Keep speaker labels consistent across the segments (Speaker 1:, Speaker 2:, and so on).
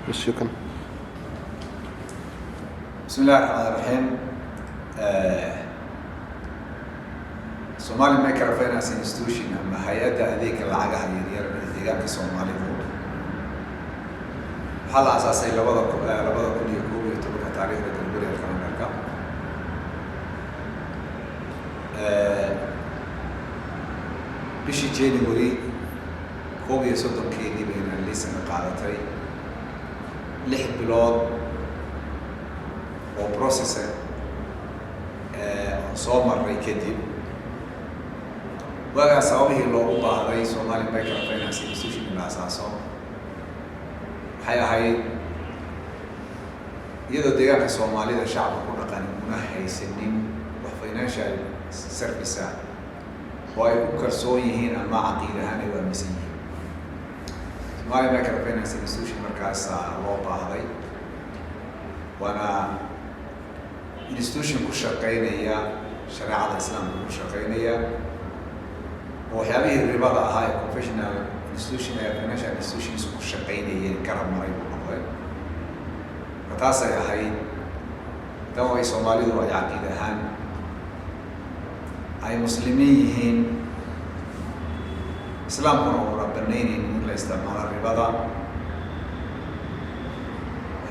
Speaker 1: Yes, you can.
Speaker 2: بسم الله الرحمن الرحيم. Somali Microfinance Institution ama hay-adda adeega lacagaha yaryar ee deegaanka Soomaalidu waxaa la asaasay 2011-ka taariikhda Gregorian calendarka. Bishii January 31-keedii bayna liisanka qaadatay, 6 bilood oo process aan soo marray kadib. Waagaa sababihii loogu baahday Somali Microfinance Institution in la asaaso waxay ahayd iyadoo deegaanka Soomaalida shacabka ku dhaqan una haysanin wax financial service ah oo ay ku kalsoon yihiin ama caqiid ahaan ay u aaminsan yihiin. Somali Microfinance Institution markaasaa loo baahday, waana institution ku shaqeynaya shareecada Islaamka ku shaqeynaya, oo waxyaabihii ribada ahaa ee professional institution ee financial institutions ku shaqeynayeen garab maray buu noqday. Marka taasay ahayd tan way Soomaalidu ay caqiid ahaan ay Muslimiin yihiin, Islaamkuna uuna banaynayn in la isticmaalo ribada.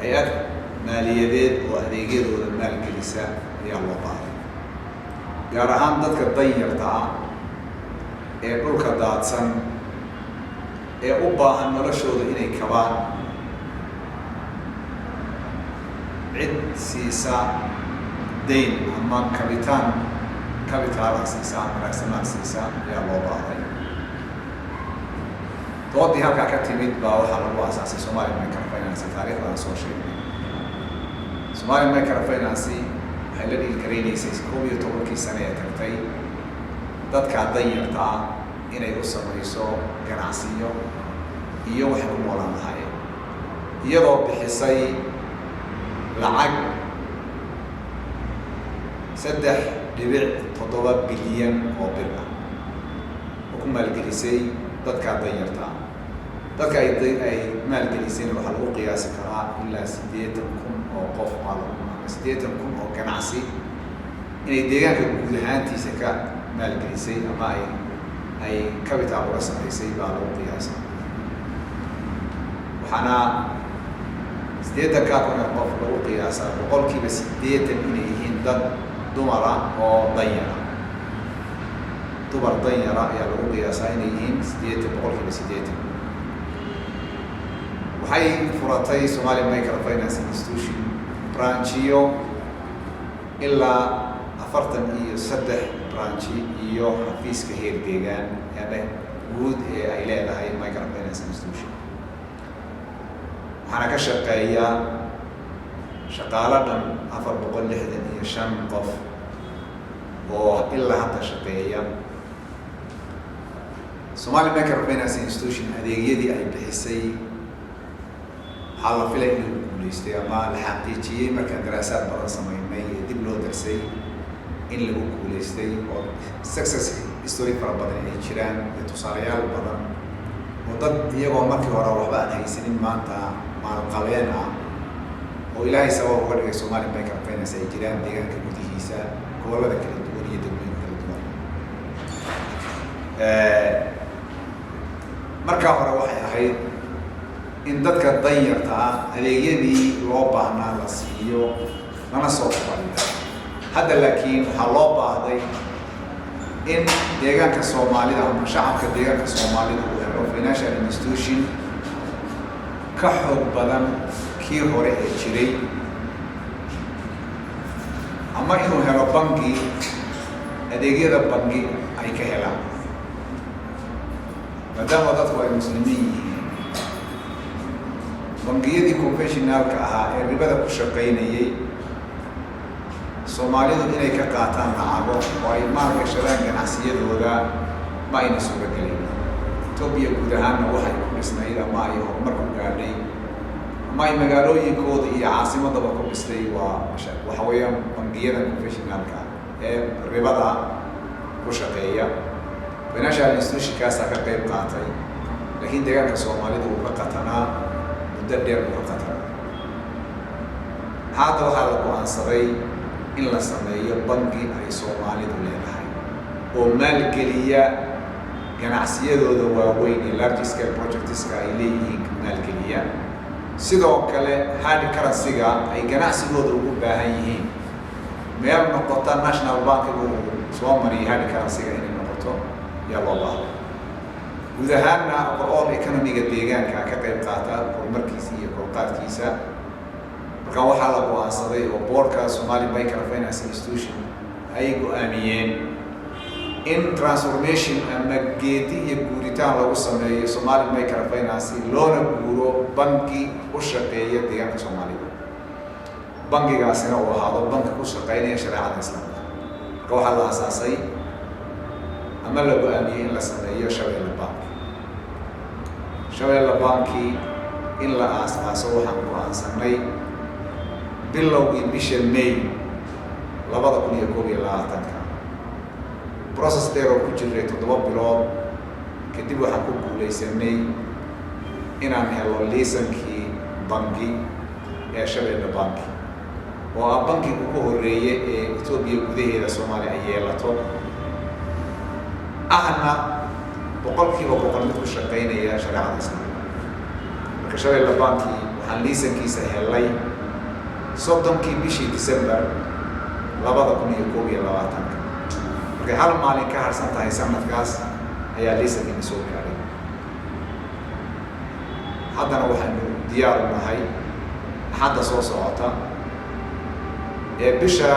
Speaker 2: Hay-ad maaliyadeed oo adeegyadooda maalgelisa ayaa loo baahday, gaar ahaan dadka danyarta ah ee dhulka daadsan ee u baahan noloshooda inay kabaan, cid siisa dayn ama kabitaan capital-a siisa ama raasamaal siisa ayaa loo baahday. Doodii halkaa ka timid baa waxaa lagu asaasay Somali Microfinance taariikhda aan soo sheegnay. Somali Microfinance waxay la dhiilgaraynaysay 11-kii sane ee tagtay dadkaa danyarta ah inay u samayso ganacsiyo iyo waxay ku noolaan lahaayeen, iyadoo bixisay lacag 3.7 bilyan oo bir ah oo ku maalgelisay dadkaa danyarta ah. Dadka ay maalgelisayna waxaa lagu qiyaasi karaa ilaa 80,000 oo qof baa lagu, 80,000 oo ganacsi inay deegaanka guud ahaantiisa ka maalgelisay ama ay capital uga samaysay baa lagu qiyaasa. Waxaana 80-kaa kun ee qof lagu qiyaasaa 80% inay yihiin dad dumara oo danyara. Dumar danyara ayaa lagu qiyaasaa inay yihiin 80, 80%. Waxay furatay Somali Microfinance Institution branchiyo ilaa 43 branchi iyo xafiiska heer deegaan ama guud ee ay leedahay microfinance institution. Waxaana ka shaqeeya shaqaalo dhan 465 qof oo ilaa hadda shaqeeya. Somali Microfinance Institution adeegyadii ay bixisay waxaa la filay in lagu guuleystay ama la xaqiijiyey markaan daraasaad badan sameynay ee dib loo darsay in lagu guuleystay, oo success story fara badan ay jiraan iyo tusaalayaal badan oo dad iyagoo markii hore waxba aan haysanin maanta maalqabeen ah oo Ilaahay sabab uga dhigay Somali Microfinance ay jiraan deegaanka gudihiisa, gobollada kala duwan iyo degmooyinka kala duwan. Markaa hore waxay ahayd in dadka danyarta ah adeegyadii loo baahnaa la siiyo lana soo fadhiyo. Hadda laakiin waxaa loo baahday in deegaanka Soomaalida ama shacabka deegaanka Soomaalida uu helo financial institution ka xoog badan kii hore ee jiray, ama inuu helo bangi adeegyada bangi ay ka helaan, maadaama dadku ay Muslimiin yihiin. Bangiyadii conventionalka ahaa ee ribada ku shaqaynayay Soomaalidu inay ka qaataan lacago oo ay maalgashadaan ganacsiyadooda ma ayna suuragelin. Etoobiya guud ahaanna waxay ku dhisnayd ama ay horumar ku gaadhay ama ay magaalooyinkooda iyo caasimadaba ku dhistay waa waxa weeyaan bangiyada conventionalka ee ribada ku shaqeeya. Financial institutionkaasaa ka qayb qaatay, laakiin deegaanka Soomaalida uu ka qatanaa. Muddo dheer buu ka khatara. Hadda waxaa la go-aansaday in la sameeyo bangi ay Soomaalidu leedahay oo maalgeliya ganacsiyadooda waaweyn ee large scale projects-ka ay leeyihiin, maalgeliya sidoo kale hard currency-ga ay ganacsigooda ugu baahan yihiin. Meel noqota national bankiga uu soo mariyay hard currency-ga inay noqoto yaa loo baahday. Guud ahaanna overall economy-ga deegaanka ka qayb qaata horumarkiisa iyo korqaadkiisa. Marka waxaa la go-aansaday oo board-ka Somali Microfinance Institution ay go-aamiyeen in transformation ama geedi iyo guuritaan lagu sameeyo Somali Microfinance, loona guuro bangi u shaqeeya deegaanka Soomaalida, bangigaasina uu ahaado banki ku shaqeynaya shareecada Islaamka. Marka waxaa la asaasay ama la go-aamiyey in la sameeyo Shabeelle Bank. Shabeelle Banki in la aas-aaso waxaan go-aansanay bilowgii bisha May 2021-ka. Process dheer oo ku jiray 7 bilood kadib, waxaan ku guuleysanay inaan helo liisankii bangi ee Shabeelle Banki, oo ah bankiga ugu horreeye ee Etoobiya gudaheeda Soomaaliya ay yeelato, ahna 100% mid ku shaqeynaya shareecada Islaamka. Marka Shabeelle Banki waxaan liisankiisa helay 30-kii bishii December 2021-ka. Markay hal maalin ka harsan tahay sanadkaas ayaa liisankiina soo gaadhay. Haddana waxaynu diyaar u nahay Axadda soo socota ee bisha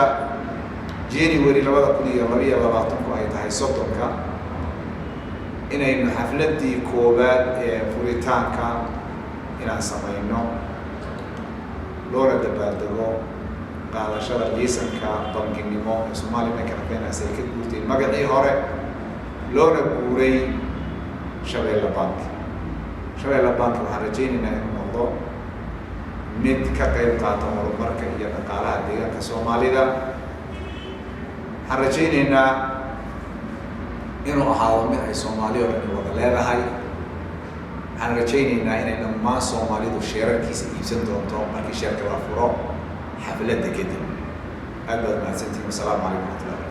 Speaker 2: January 2022-ku ay tahay 30-ka inaynu xafladdii koowaad ee furitaanka inaan samayno, loona dabaaldego qaadashada liisanka banginimo ee Somali Microfinance ay ka guurtay magacii hore, loona guuray Shabeelle Bank. Shabeelle Bank waxaan rajaynaynaa inuu noqdo mid ka qayb qaata horumarka iyo dhaqaalaha deegaanka Soomaalida. Waxaan rajaynaynaa inuu ahaado mid ay Soomaali oo dhani wada leedahay. Waxaan rajaynaynaa inay dhammaan Soomaalidu sheerarkiisa iibsan doonto markii share-ka la furo xafladda kadib. Aad baad mahadsantihin. Wasalaamu calaykum waraxmatullahi.